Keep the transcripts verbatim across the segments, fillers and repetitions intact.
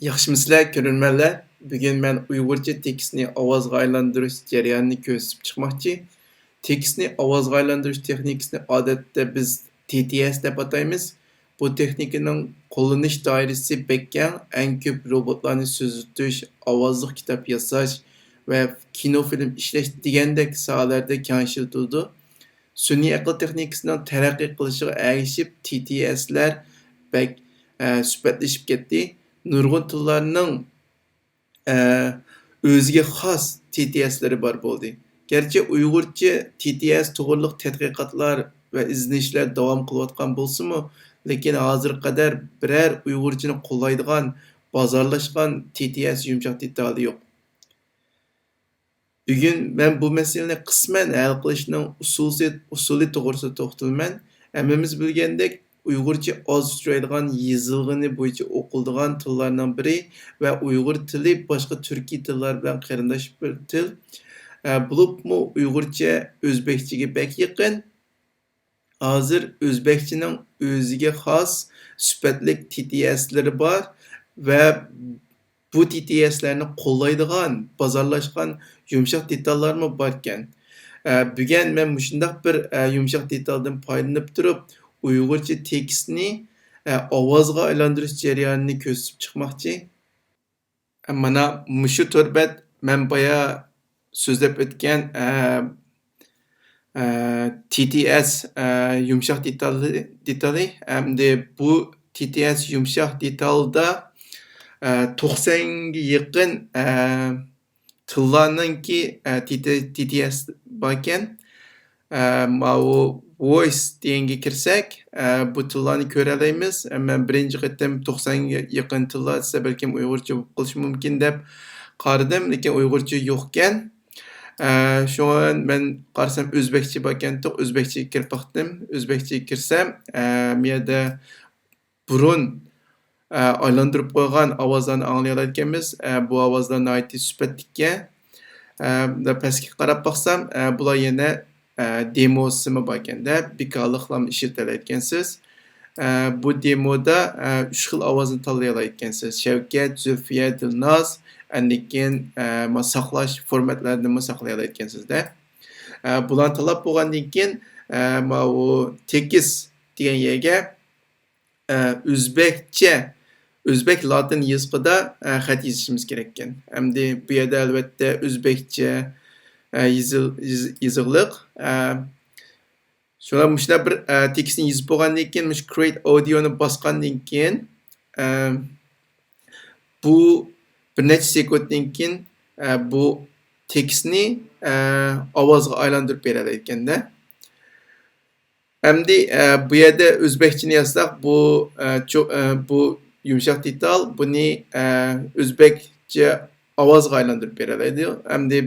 ياخشىمۇسىلەر كۆرۈرمەنلەر؟ بۈگۈن مەن ئۇيغۇرچە تېكىستنى ئاۋازغا ئايلاندۇرۇش جەريانىنى كۆرسىتىپ چىقماقچى. تېكىستنى ئاۋازغا ئايلاندۇرۇش تېخنىكىسىنى ئادەتتە بىز تى تى ئېس دەپ ئاتايمىز. بۇ تېخنىكىنىڭ قوللىنىش دائىرىسى بەك كەڭ، ئەڭ كۆپ روبوتلارنى سۆزلىتىش، ئاۋازلىق كىتاب ياساش ۋە كىنو فىلىم ئىشلەش دېگەندەك ساھەلەردە كەڭ ئىشلىتىلىدۇ. سۈنئىي ئەقىل تېخنىكىسىنىڭ تەرەققىي قىلىشىغا ئەگىشىپ، تى تى ئېسلەر بەك، ئە، سۈپەتلىشىپ كەتتى. نۇرغۇن تىللارنىڭ، ئە، ئۆزىگە خاس تى تى ئېسلىرى بار بولدى. گەرچە ئۇيغۇرچە تى تى ئېس توغرىلىق تەتقىقاتلار ۋە ئىزدىنىشلەر داۋام قىلىۋاتقان بولسىمۇ، لېكىن ھازىرغا قەدەر بىرەر ئۇيغۇرچىنى قوللايدىغان بازارلاشقان تى تى ئېس يۇمشاق دېتالى يوق. بۈگۈن مەن بۇ مەسىلىنى قىسمەن ھەل قىلىشنىڭ ئۇسۇلى، ئۇسۇلى توغرىسىدا توختىلىمەن. ھەممىمىز بىلگەندەك، ئۇيغۇرچە ئاز ئۇچرايدىغان، يېزىلغىنى بويىچە ئوقۇلىدىغان تىللارنىڭ بىرى ۋە ئۇيغۇر تىلى باشقا تۈركىي تىللار بىلەن قېرىنداش بىر تىل. ئە، بولۇپمۇ ئۆزبەكچە ئۆزبەكچىگە بەك يېقىن. ھازىر ئۆزبەكچىنىڭ ئۆزىگە خاس سۈپەتلىك تى تى ئېسلىرى بار ۋە بۇ تى تى ئېسلەرنى قوللايدىغان بازارلاشقان يۇمشاق دېتاللارمۇ باركەن. ئە، بۈگۈن مەن مۇشۇنداق بىر، ئە، يۇمشاق دېتالدىن پايدىلىنىپ تۇرۇپ، ئۇيغۇرچە تېكىستنى، ئە، ئاۋازغا ئايلاندۇرۇش جەريانىنى كۆرسىتىپ چىقماقچى. مانا مۇشۇ تور بەت مەن بايا سۆزلەپ ئۆتكەن، ئە، ئە، تى تى ئېس، ئە، يۇمشاق دېتالى، دېتالى. ئەمدى بۇ تى تى ئېس يۇمشاق دېتالدا، ئە، توقسانغا يېقىن، ئە، تىللارنىڭكى، ئە، تى تى، تى تى ئېس باركەن. ئە، ماۋۇ ۋويس دېگەنگە كىرسەك، ئە، بۇ تىللارنى كۆرەلەيمىز. ئە، مەن بىرىنچى قېتىم توقسانغا يېقىن تىللار دېسە، بەلكىم ئۇيغۇرچە بولۇپ قېلىشى مۇمكىن دەپ قارىدىم، لېكىن ئۇيغۇرچە يوقكەن. ئە، شۇڭا مەن قارىسام ئۆزبەكچە باركەنتۇق، ئۆزبەكچىگە كىرىپ باقتىم. ئۆزبەكچىگە كىرسەم، ئە، مۇ يەردە بۇرۇن، ئە، ئايلاندۇرۇپ قويغان ئاۋازلارنى ئاڭلىيالايدىكەنمىز. ئە، بۇ ئاۋازلار ناھايىتى سۈپەتلىككەن. ئە، پەسكە قاراپ باقسام، ئە، بۇلار يەنە، ئە، دېمو سىمى باركەن-دە، بىكارلىقلارنى ئىشلىتەلەيدىكەنسىز. ئە، بۇ دېمودا، ئە، ئۈچ خىل ئاۋازنى تاللىيالايدىكەنسىز. شەۋكەت، زۈلفىيە، دىلناز، ئاندىن كېيىن، ئە، ما ساقلاش فورماتلارنىمۇ ساقلىيالايدىكەنسىز-دە. ئە، بۇلارنى تاللاپ بولغاندىن كېيىن، ئە، ماۋۇ تېكىست دېگەن يەرگە ئە، ئۆزبەكچە، ئۆزبەك لاتىن يېزىقىدا، ئە، خەت يېزىشىمىز كېرەككەن. ئەمدى بۇ يەردە ئەلۋەتتە ئۆزبەكچە، ئە، يېزىل-، يېزى-، يېزىقلىق. ئە، شۇڭا مۇشۇنداق بىر، ئە، تېكىستنى يېزىپ بولغاندىن كېيىن، مۇشۇ create audio نى باسقاندىن كېيىن، ئە، بۇ بىر نەچچە سېكۇنتتىن كېيىن، ئە، بۇ تېكىستنى، ئە، ئاۋازغا ئايلاندۇرۇپ بېرەلەيدىكەن-دە. ئەمدى، ئە، بۇ يەردە ئۆزبەكچىنى يازساق، بۇ، ئە، چو-، ئە، بۇ يۇمشاق دېتال بۇنى، ئە، ئۆزبەكچە ئاۋازغا ئايلاندۇرۇپ بېرەلەيدۇ. ئەمدى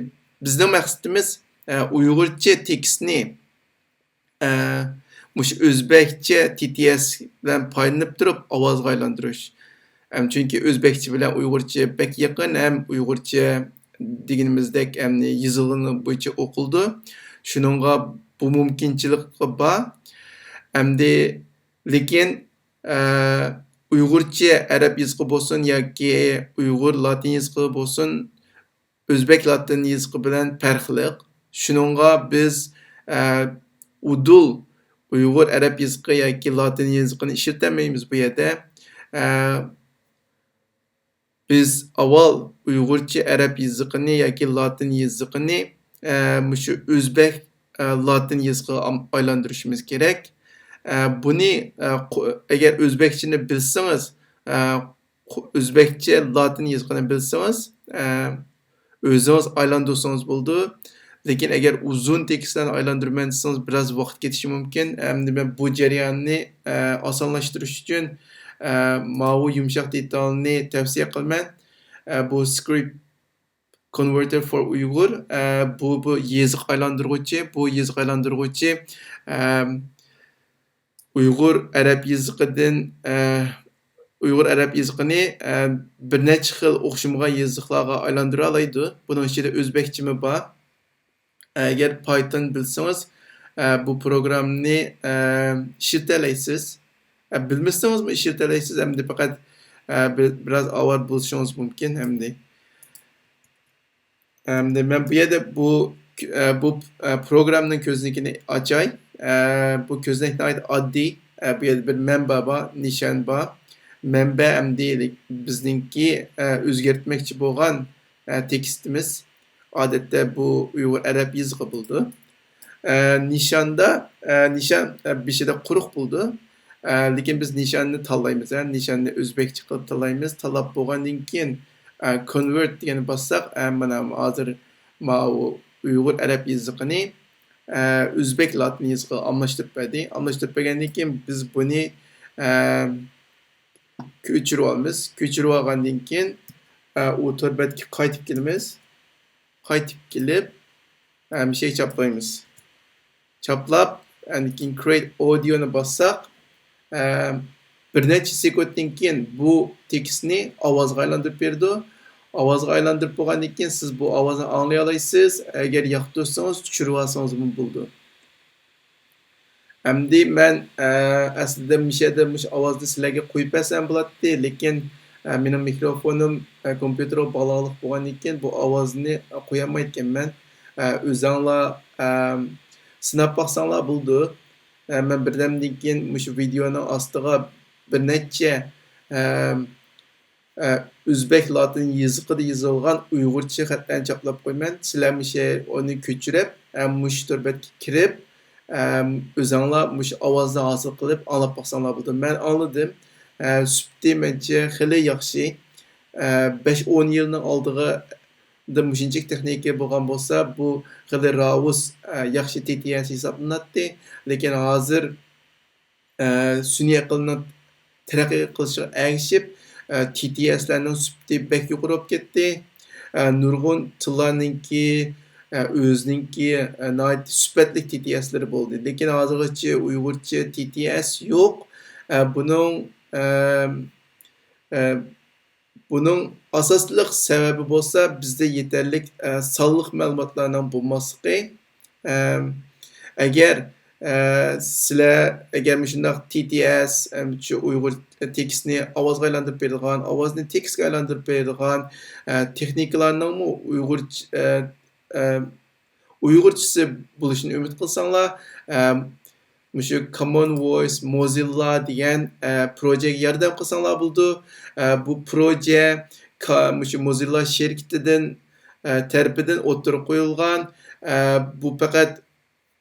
بىزنىڭ مەقسىتىمىز، ئە، ئۇيغۇرچە تېكىستنى، ئە، مۇشۇ ئۆزبەكچە تى تى ئېس بىلەن پايدىلىنىپ تۇرۇپ ئاۋازغا ئايلاندۇرۇش. ئەم، چۈنكى ئۆزبەكچە بىلەن ئۇيغۇرچە بەك يېقىن، ھەم ئۇيغۇرچە دېگىنىمىزدەك، ئەمدى يېزىلغىنى بويىچە ئوقۇلىدۇ. شۇنىڭغا بۇ مۇمكىنچىلىك بار. ئەمدى لېكىن، ئە، ئۇيغۇرچە ئەرەب يېزىقى بولسۇن ياكى ئۇيغۇر لاتىن يېزىقى بولسۇن، ئۆزبەك لاتىن يېزىقى بىلەن پەرقلىق. شۇنىڭغا بىز، ئە، ئۇدۇل ئۇيغۇر ئەرەب يېزىقى ياكى لاتىن يېزىقىنى ئىشلىتەلمەيمىز بۇ يەردە. ئە، بىز ئاۋۋال ئۇيغۇرچە ئەرەب يېزىقىنى ياكى لاتىن يېزىقىنى، ئە، مۇشۇ ئۆزبەك، ئە، لاتىن يېزىقىغا ئام-، ئايلاندۇرۇشىمىز كېرەك. ئە، بۇنى، ئە، قو-، ئەگەر ئۆزبەكچىنى بىلسىڭىز، ئە، قو-، ئۆزبەكچە لاتىن يېزىقىنى بىلسىڭىز، ئە، ئۆزىڭىز ئايلاندۇرسىڭىز بولىدۇ. لېكىن ئەگەر ئۇزۇن تېكىستلەرنى ئايلاندۇرىمەن دېسىڭىز، بىراز ۋاقىت كېتىشى مۇمكىن. ئەمدى مەن بۇ جەرياننى، ئە، ئاسانلاشتۇرۇش ئۈچۈن، ئە، ماۋۇ يۇمشاق دېتالنى تەۋسىيە قىلىمەن. ئە، بۇ Script Converter for Uyghur، ئە، بۇ، بۇ يېزىق ئايلاندۇرغۇچى، بۇ يېزىق ئايلاندۇرغۇچى، ئە، ئۇيغۇر ئەرەب يېزىقىدىن، ئە، ئۇيغۇر ئەرەب يېزىقىنى، ئە، بىر نەچچە خىل ئوخشىمىغان يېزىقلارغا ئايلاندۇرالايدۇ. بۇنىڭ ئىچىدە ئۆزبەكچىمۇ بار. ئەگەر پايتون بىلسىڭىز، ئە، بۇ پروگراممىنى، ئە، ئىشلىتەلەيسىز. ئە، بىلمىسىڭىزمۇ ئىشلىتەلەيسىز. ئەمدى پەقەت، ئە، بىر، بىراز ئاۋارە بولۇشىڭىز مۇمكىن ئەمدى. ئەمدى مەن بۇ يەردە بۇ، ئە، بۇ، ئە، پروگرامنىڭ كۆزنىكىنى ئاچاي. ئە، بۇ كۆزنەك ناھايىتى ئاددىي. ئە، بۇ يەردە بىر مەنبە بار، نىشان بار. مەنبە ئەمدى بىزنىڭكى، ئە، ئۆزگەرتمەكچى بولغان، ئە، تېكىستىمىز. ئادەتتە بۇ ئۇيغۇر ئەرەب يېزىقى بولىدۇ. ئە، نىشاندا، ئە، نىشان، ئە، بېشىدا قۇرۇق بولىدۇ. ئە، لېكىن بىز نىشاننى تاللايمىز، ھە، نىشاننى ئۆزبەكچە قىلىپ تاللايمىز. تاللاپ بولغاندىن كېيىن، ئە، كونۋېرت دېگەننى باسساق، ئە، مانا ھازىر ماۋۇ ئۇيغۇر ئەرەب يېزىقىنى، ئە، ئۆزبەك لاتىن يېزىقىغا ئالماشتۇرۇپ بەردى. ئالماشتۇرۇپ بەرگەندىن كېيىن بىز بۇنى، ئە، كۆچۈرۈۋالىمىز. كۆچۈرۈۋالغاندىن كېيىن، ئە، ئۇ تور بەتكە قايتىپ كېلىمىز. قايتىپ كېلىپ، ئە، مۇشۇ يەرگە چاپلايمىز. چاپلاپ، ئاندىن كېيىن create audio نى باسساق، ئە، بىر نەچچە سېكۇنتتىن كېيىن بۇ تېكىستنى ئاۋازغا ئايلاندۇرۇپ بېرىدۇ. ئاۋازغا ئايلاندۇرۇپ بولغاندىن كېيىن سىز بۇ ئاۋازنى ئاڭلىيالايسىز. ئەگەر ياقتۇرسىڭىز، چۈشۈرۈۋالسىڭىزمۇ بولىدۇ. ئەمدى مەن، ئە، ئەسلىدە مۇشۇ يەردە مۇشۇ ئاۋازنى سىلەرگە قويۇپ بەرسەم بولاتتى، لېكىن، ئە، مېنىڭ مىكروفونۇم، ئە، كومپيۇتېرغا باغلانغانلىق بولغاندىن كېيىن بۇ ئاۋازنى قويالمايدىكەنمەن. ئە، ئۆزەڭلار، ئە، سىناپ باقساڭلار بولىدۇ. ئە، مەن بىردەمدىن كېيىن مۇشۇ ۋىدېئونىڭ ئاستىغا بىر نەچچە، ئە، ئە، ئۆزبەك لاتىن يېزىقىدا يېزىلغان ئۇيغۇرچە خەتلەرنى چاپلاپ قويىمەن. سىلەر مۇشۇ ئۇنى كۆچۈرۈپ، ئە، مۇشۇ تور بەتكە كىرىپ، ئە، ئۆزەڭلار مۇشۇ ئاۋازنى ھاسىل قىلىپ ئاڭلاپ باقساڭلار بولىدۇ. مەن ئاڭلىدىم. ئە، سۈپىتى مەنچە خېلى ياخشى. ئە، بەش ئون يىلنىڭ ئالدىغىدا مۇشۇنچىلىك تېخنىكا بولغان بولسا، بۇ خېلى راۋۇس، ئە، ياخشى تى تى ئەس ھېسابلىناتتى. لېكىن ھازىر ئە، سۈنئىي ئەقىلنىڭ تەرەققىي قىلىشىغا ئەگىشىپ، ئە، تى تى ئەسلەرنىڭ سۈپىتى بەك يۇقىرى بولۇپ كەتتى. ئە، نۇرغۇن تىللارنىڭكى، ئە، ئۆزىنىڭكى، ئە، ناھايىتى سۈپەتلىك تى تى ئەسلىرى بولدى. لېكىن ھازىرغىچە ئۇيغۇرچە تى تى ئەس يوق. ئە، بۇنىڭ، ئە، ئە، بۇنىڭ ئاساسلىق سەۋەبى بولسا، بىزدە يېتەرلىك، ئە، سانلىق مەلۇماتلارنىڭ بولماسلىقى. ئەم، ئەگەر، ئە، سىلەر ئەگەر مۇشۇنداق تى تى ئەس، ئەم، شۇ ئۇيغۇر تېكىستنى ئاۋازغا ئايلاندۇرۇپ بېرىدىغان، ئاۋازنى تېكىستكە ئايلاندۇرۇپ بېرىدىغان، ئە، تېخنىكىلارنىڭمۇ ئۇيغۇرچە، ئە، ئە، ئۇيغۇرچىسى بولۇشىنى ئۈمىد قىلساڭلار، ئە، مۇشۇ Common Voice Mozilla دېگەن، ئە، پروژەگە ياردەم قىلساڭلار بولىدۇ. ئە، بۇ پروژە كا-، مۇشۇ موزىللا شىركىتىدىن، ئە، تەرىپىدىن ئوتتۇرىغا قويۇلغان. ئە، بۇ پەقەت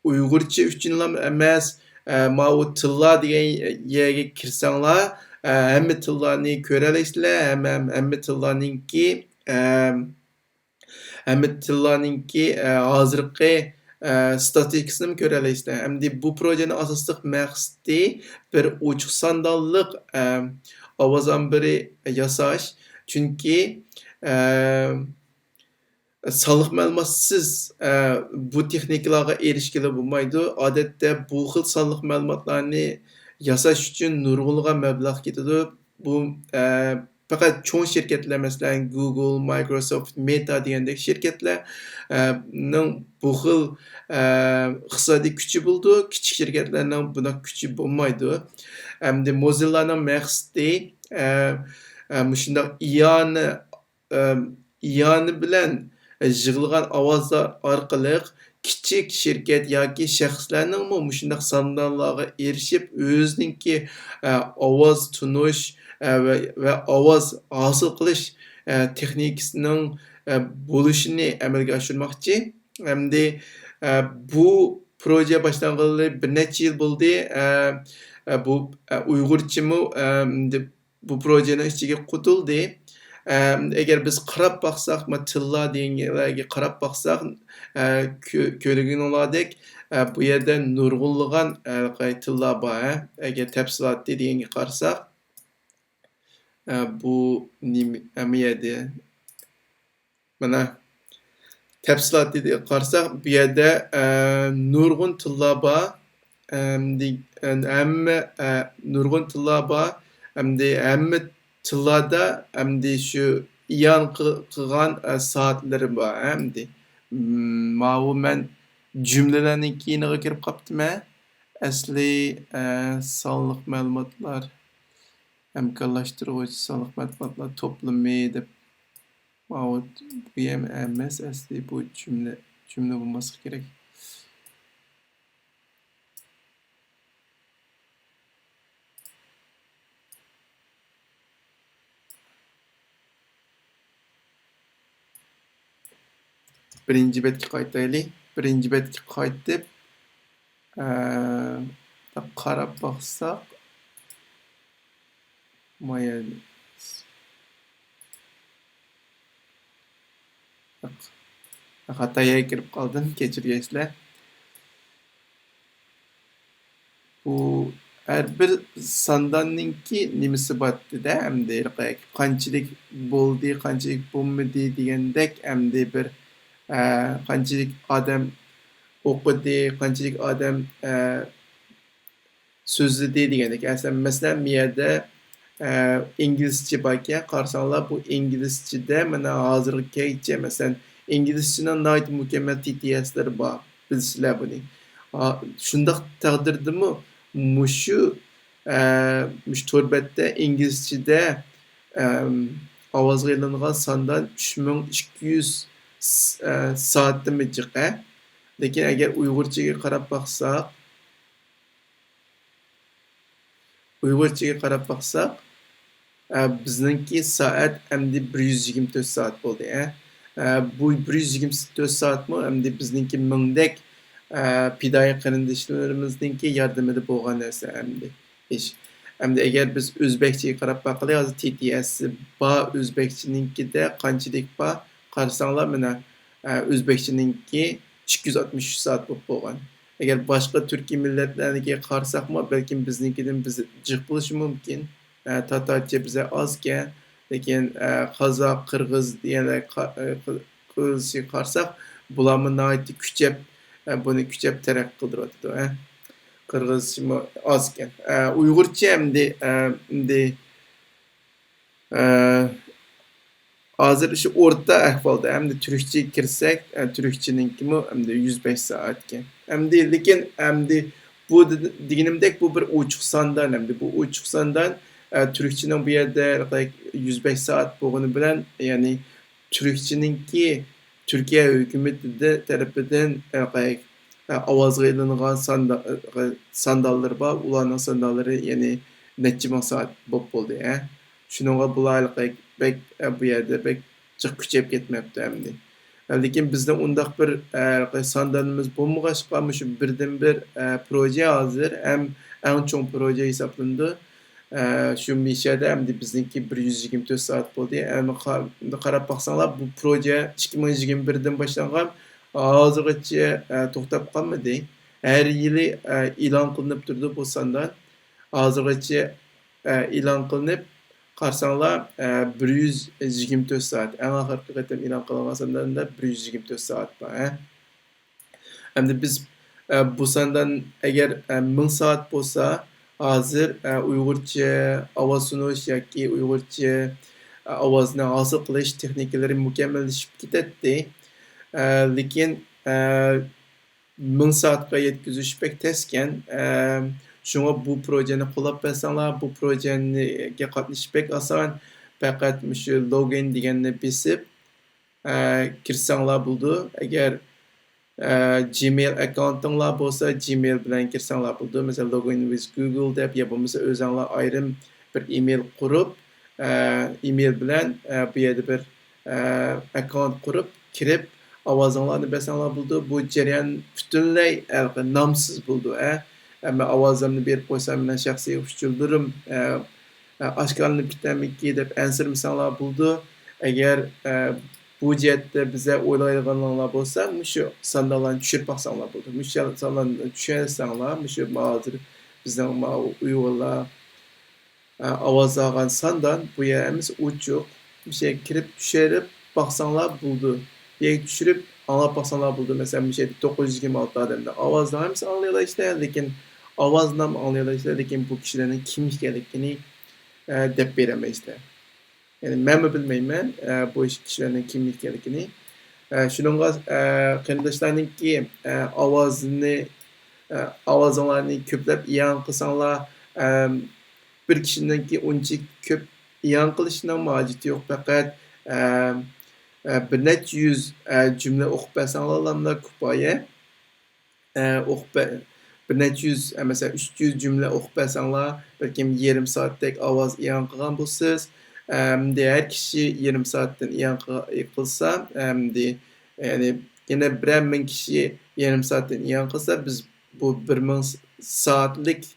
ئۇيغۇرچە ئۈچۈنلا ئەمەس، ئە، ماۋۇ تىللار دېگەن يەرگە كىرسەڭلار، ئە، ھەممە تىللارنى كۆرەلەيسىلەر، ھەم، ھەم، ھەممە تىللارنىڭكى، ئە، ھەممە تىللارنىڭكى، ئە، ھازىرقى، ئە، ستاتىستىكىسىنىمۇ كۆرەلەيسىلەر. ئەمدى بۇ پروژېنىڭ ئاساسلىق مەقسىتى بىر ئوچۇق ساندانلىق، ئە، ئاۋاز ئامبىرى ياساش. چۈنكى، ئە، سانلىق مەلۇماتسىز، ئە، بۇ تېخنىكىلارغا ئېرىشكىلى بولمايدۇ. ئادەتتە بۇ خىل سانلىق مەلۇماتلارنى ياساش ئۈچۈن نۇرغۇنلىغان مەبلەغ كېتىدۇ. بۇ، ئە، پەقەت چوڭ شىركەتلەر، مەسىلەن، گۇگل، مايكروسوفت، مېتا دېگەندەك شىركەتلەر، ئە، نىڭ بۇ خىل، ئە، ئىقتىسادىي كۈچى بولىدۇ. كىچىك شىركەتلەرنىڭ بۇنداق كۈچى بولمايدۇ. ئەمدى موزىللانىڭ مەقسىتى، ئە، ئە، مۇشۇنداق ئىئانە ئىئانە بىلەن يىغىلغان ئاۋازلار ئارقىلىق كىچىك شىركەت ياكى شەخسلەرنىڭمۇ مۇشۇنداق ساندانلارغا ئېرىشىپ، ئۆزىنىڭكى، ئە، ئاۋاز تونۇش، ئە، ۋە، ۋە ئاۋاز ھاسىل قىلىش، ئە، تېخنىكىسىنىڭ، ئە، بولۇشىنى ئەمەلگە ئاشۇرماقچى. ئەمدى، ئە، بۇ پروژە باشلانغىلى بىر نەچچە يىل بولدى. ئە، ئە، بۇ، ئە، ئۇيغۇرچىمۇ، ئە، ئەمدى بۇ پروژېنىڭ ئىچىگە قوتۇلدى. ئەم، ئەگەر بىز قاراپ باقساق، ما، تىللا دېگەنلەرگە قاراپ باقساق، ئە، كۆ-، كۆرگىنىڭلاردەك، ئە، بۇ يەردە نۇرغۇنلىغان، ئە، تىللا بار، ھە. ئەگەر تەپسىلاتى دېگەنگە قارىساق، ئە، بۇ نېمە، ئە، ما يەردە مانا، تەپسىلاتىدا قارىساق، بۇ يەردە، ئە، نۇرغۇن تىللار بار. ئەمدى، ئە، ھەممە، ئە، نۇرغۇن تىللار بار. ئەمدى ھەممە تىللاردا ئەمدى شۇ ئىئانە قىل-، قىلغان، ئە، سائەتلىرى بار. ئەمدى، م، ماۋۇ مەن جۈملىلەرنىڭ كەينىگە كىرىپ قاپتىمەن. ئەسلى، ئە، سانلىق مەلۇماتلار. ھەمكارلاشتۇرغۇچى سانلىق مەتبۇئاتلار توپلىمى دەپ، ماۋۇ، بۇ يەم ئەمەس، ئەسلى بۇ جۈملە، جۈملە بولماسلىقى كېرەك. بىرىنچى بەتكە قايتايلى. بىرىنچى بەتكە قايتىپ، ئە، قاراپ باقساق، ما يەردە؟ خاتا يەرگە كىرىپ قالدىم، كەچۈرگەيسىلەر. بۇ ھەر بىر سانداننىڭكى نېمىسى بار دېدى، ئەمدى قانچىلىك بولدى، قانچىلىك بولمىدى دېگەندەك، ئەمدى بىر، ئە، قانچىلىك ئادەم ئوقۇدى، قانچىلىك ئادەم، ئە، سۆزلىدى دېگەندەك. ئەسلى، مەسىلەن، بۇ يەردە، ئە، ئىنگلىزچە باركەن، قارىساڭلار، بۇ ئىنگلىزچىدە مانا ھازىرغىچە، مەسىلەن، ئىنگلىزچىنىڭ ناھايىتى مۇكەممەل تى تى ئېسلىرى بار، بىلىسىلەر بۇنى. ئا، شۇنداق تەقدىردىمۇ مۇشۇ، ئە، مۇشۇ تور بەتتە ئىنگلىزچىدە، ئەم، ئاۋازغا ئېلىنغان ساندان ئۈچ مىڭ ئىككى يۈز س-، ئە، سائەتتىنمۇ جىق، ھە؟ لېكىن ئەگەر ئۇيغۇرچىگە قاراپ باقساق، ئۇيغۇرچىگە قاراپ باقساق، ئە، بىزنىڭكى سائەت ئەمدى بىر يۈز يىگىرمە تۆت سائەت بولدى، ئە. ئە، بۇ بىر يۈز يىگىرمە تۆت سائەتمۇ ئەمدى بىزنىڭكى مىڭدەك، ئە، پىدائىي قېرىندىشلىرىمىزنىڭكى ياردىمىدە بولغان نەرسە ئەمدى ئىش. ئەمدى ئەگەر بىز ئۆزبەكچىگە قاراپ باقىلى، ھازىر تى تى ئېس بار، ئۆزبەكچىنىڭكىدە قانچىلىك بار، قارىساڭلار، مانا، ئە، ئۆزبەكچىنىڭكى ئىككى يۈز ئاتمىش ئۈچ سائەت بولۇپ بولغان. ئەگەر باشقا تۈركىي مىللەتلەرنىڭكىگە قارىساقمۇ، بەلكىم بىزنىڭكىدىن بىز جىق بولۇشى مۇمكىن. ئە، تاتارچە بىزە ئازكەن، لېكىن، ئە، قازاق، قىرغىز دېگەنلەر قا-، ئە، قىل-، قىلىشىغا قارىساق، بۇلارمۇ ناھايىتى كۈچەپ، ئە، بۇنى كۈچەپ تەرەققىي قىلدۇرۇۋاتىدۇ، ئە. قىرغىزچىمۇ ئازكەن. ئە، ئۇيغۇرچە ئەمدى، ئە، ئەمدى، ئە، ھازىر شۇ ئورتا ئەھۋالدا، ئەمدى تۈركچىگە كىرسەك، ئە، تۈركچىنىڭكىمۇ ئەمدى يۈز بەش سائەتكەن. ئەمدى، لېكىن ئەمدى بۇ دېدى-، دېگىنىمدەك، بۇ بىر ئوچۇق ساندان، ئەمدى بۇ ئوچۇق ساندان، ئە، تۈركچىنىڭ بۇ يەردە يۈز بەش سائەت بولغىنى بىلەن، يەنى تۈركچىنىڭكى تۈركىيە ھۆكۈمىتى تەرىپىدىن، ئە، ئاۋازغا ئېلىنغان ساندا-، ساندانلىرى بار، ئۇلارنىڭ ساندانلىرى يەنى نەچچە مىڭ سائەت بولۇپ بولدى، ھە. شۇنىڭغا بۇلار ھېلىقى بەك، بۇ يەردە بەك جىق كۈچەپ كەتمەپتۇ ئەمدى. لېكىن بىزنىڭ ئۇنداق بىر، ھېلىقى ساندانىمىز بولمىغاچقا، مۇشۇ بىردىنبىر، پروژە ھازىر ھەم ئەڭ چوڭ پروژە ھېسابلىنىدۇ. شۇ مىشەدە ئەمدى بىزنىڭكى بىر يۈز يىگىرمە تۆت سائەت بولدى. ئەمما قا-، قاراپ باقساڭلار، بۇ پروژە ئىككى مىڭ يىگىرمە بىردىن باشلانغان، ھازىرغىچە، توختاپ قالمىدى. ھەر يىلى، ئېلان قىلىنىپ تۇرىدۇ بۇ ساندان. ھازىرغىچە، ئېلان قىلىنىپ، قارىساڭلار، بىر يۈز يىگىرمە تۆت سائەت. ئەڭ ئاخىرقى قېتىم ئېلان قىلىنغان سانداندا بىر يۈز يىگىرمە تۆت سائەت بار، ھە. ئەمدى بىز، بۇ ساندان ئەگەر، مىڭ سائەت بولسا، ھازىر، ئۇيغۇرچە ئاۋاز سۇنۇش ياكى ئۇيغۇرچە، ئاۋازنى ھاسىل قىلىش تېخنىكىلىرى مۇكەممەللىشىپ كېتەتتى. لېكىن، مىڭ سائەتكە يەتكۈزۈش بەك تەسكەن. شۇڭا بۇ پروژەنى قوللاپ بەرسەڭلار، بۇ پروژەگە قاتنىشىش بەك ئاسان. پەقەت مۇشۇ لوگىن دېگەننى بېسىپ، ئە، كىرسەڭلار بولىدۇ. ئەگەر، ئە، جىمېيل ئەككاونتىڭلار بولسا، جىمېيل بىلەن كىرسەڭلار بولىدۇ. مەسىلەن، لوگىن ۋىز گۇگل دەپ، يا بولمىسا ئۆزەڭلار ئايرىم بىر ئىمېيل قۇرۇپ، ئە، ئىمېيل بىلەن، ئە، بۇ يەردە بىر، ئە، ئەككاونت قۇرۇپ، كىرىپ، ئاۋازىڭلارنى بەرسەڭلار بولىدۇ. بۇ جەريان پۈتۈنلەي، ئە، نامسىز بولىدۇ، ئە. ئەمما ئاۋازلارنى بېرىپ قويسام، مېنىڭ شەخسىي ئۇچۇرلىرىم، ئە، ئاشكارىلىنىپ كېتەرمىكى دەپ ئەنسىرىمىسەڭلار بولىدۇ. ئەگەر، ئە، بۇ جەھەتتە بىزلەر ئويلايدىغانلىرىڭلار بولسا، مۇشۇ ساندانلارنى چۈشۈرۈپ باقساڭلار بولىدۇ. مۇشۇ ساندانلارنى چۈشۈرسەڭلار، مۇشۇ ھازىر بىزنىڭ ماۋۇ ئۇيغۇرلار، ئە، ئاۋاز ئالغان ساندان، بۇ يەر ھەممىسى ئوچۇق. مۇشۇ يەرگە كىرىپ چۈشۈرۈپ باقساڭلار بولىدۇ. بۇ يەرگە چۈشۈرۈپ ئاڭلاپ باقساڭلار بولىدۇ. مەسىلەن، مۇشۇ يەردە توققۇز يۈز يىگىرمە ئالتە ئادەمنىڭ ئاۋازىنى ھەممىسى ئاڭلىيالايسىلەر، لېكىن ئاۋازنىمۇ ئاڭلىيالايسىلەر، لېكىن بۇ كىشىلەرنىڭ كىم ئىكەنلىكىنى، ئە، دەپ بېرەلمەيسىلەر. يەنى مەنمۇ بىلمەيمەن، ئە، بۇ كىشىلەرنىڭ كىم ئىكەنلىكىنى. ئە، شۇنىڭغا، ئە، قېرىنداشلارنىڭكى، ئە، ئاۋازىنى، ئە، ئاۋازىڭلارنى كۆپلەپ ئېلان قىلساڭلار، ئەم، بىر كىشىنىڭكى ئۇنچە كۆپ ئېلان قىلىشنىڭمۇ ھاجىتى يوق، پەقەت، ئە، ئە، بىر نەچچە يۈز، ئە، جۈملە ئوقۇپ بەرسەڭلارلا كۇپايە. ئە، ئوقۇپ بە-، بىر نەچچە يۈز، ئە، مەسىلەن، ئۈچ يۈز جۈملە ئوقۇپ بەرسەڭلار، بەلكىم يېرىم سائەتتەك ئاۋاز ئېلان قىلغان بولىسىز. ئەمدى ھەر كىشى يېرىم سائەتتىن ئېلان قىلغا-، قىلسا، ئەمدى، يەنى، يەنە بىرەر مىڭ كىشى يېرىم سائەتتىن ئېلان قىلسا، بىز بۇ بىر مىڭ سائەتلىك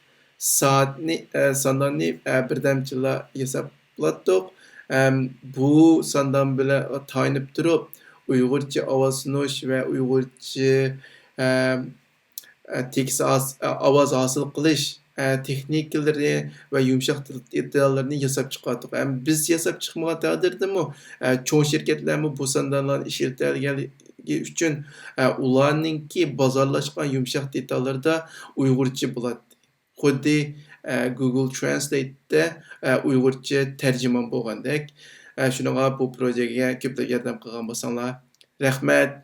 سائەتنى، ئە، سانداننى، ئە، بىردەمچىلا ياساپ بولاتتۇق. ئەم، بۇ ساندان بىلەن تايىنىپ تۇرۇپ، ئۇيغۇرچە ئاۋاز سۇنۇش ۋە ئۇيغۇرچە، ئەم، ئە، تېكىست ھاس-، ئە، ئاۋاز ھاسىل قىلىش، ئە، تېخنىكىلىرى ۋە يۇمشاق دېتاللىرىنى ياساپ چىقاتتۇق. ئەم، بىز ياساپ چىقمىغان تەقدىردىمۇ، ئە، چوڭ شىركەتلەرمۇ بۇ ساندانلارنى ئىشلىتەلىگەنلىكى ئۈچۈن، ئە، ئۇلارنىڭكى بازارلاشقان يۇمشاق دېتاللىرىدا ئۇيغۇرچە بولاتتى. خۇددى، ئە، گۇگل ترانسلېيتتا، ئە، ئۇيغۇرچە تەرجىمان بولغاندەك. ئە، شۇنىڭغا بۇ پروژەگە كۆپلەپ ياردەم قىلغان بولساڭلار. رەھمەت.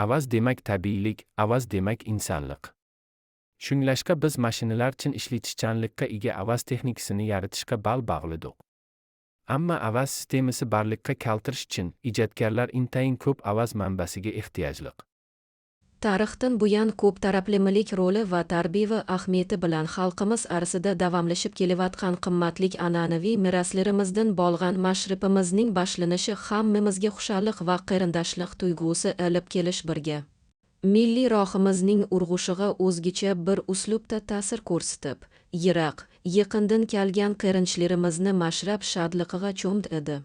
ئاۋاز دېمەك تەبىئىيلىك، ئاۋاز دېمەك ئىنسانلىق. شۇڭلاشقا بىز ماشىنىلار چىن ئىشلىتىشچانلىققا ئىگە ئاۋاز تېخنىكىسىنى يارىتىشقا بال باغلىدۇق. ئەمما ئاۋاز سىستېمىسى بارلىققا كەلتۈرۈش ئۈچۈن ئىجادكارلار ئىنتايىن كۆپ ئاۋاز مەنبەسىگە ئېھتىياجلىق. تارىختىن بۇيان، كۆپ تەرەپلىمىلىك رولى ۋە تەربىيەۋى ئەھمىيىتى بىلەن خەلقىمىز ئارىسىدا داۋاملىشىپ كېلىۋاتقان قىممەتلىك ئەنئەنىۋى مىراسلىرىمىزدىن بولغان مەشرىپىمىزنىڭ باشلىنىشى ھەممىمىزگە خۇشاللىق ۋە قېرىنداشلىق تۇيغۇسى ئېلىپ كېلىش بىرگە مىللىي روھىمىزنىڭ ئۇرغۇشىغا ئۆزگىچە بىر ئۇسلۇبتا تەسىر كۆرسىتىپ، يىراق، يېقىندىن كەلگەن قېرىنداشلىرىمىزنى مەشرەپ شادلىقىغا چۆمدۈردى.